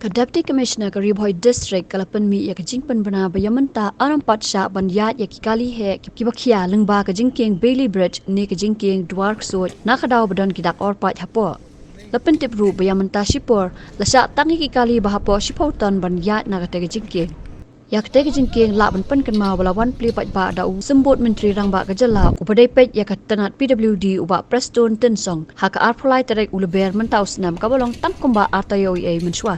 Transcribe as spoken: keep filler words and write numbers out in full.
Ka Deputy Commissioner ka Ri Bhoi District ka la pynmih ïa ka jingpynbna ba ïa mynta ym pat shah ban ïaid ïa ki kali heh kiba khia lyngba ka jingkieng Bailey Bridge ne ka jingkieng Dwar Ksuid na ka daw ba don ki dak orpait hapoh. La pyntip ruh ba ïa mynta shipor la shah tang ïa ki kali ba hapoh shiphew ton ban ïaid na kata ka jingkieng. Ïa kata ka jingkieng lah ban pynkynmaw ba la wan plie paidbah da u Symbud Myntri Rangbah ka jylla uba dei peit ïa ka tnat P W D u Bah Prestone Tynsong ha ka arphew lai tarik u Lber mynta u snem kaba long tang kumba arta ïoh ei ei mynshuwa.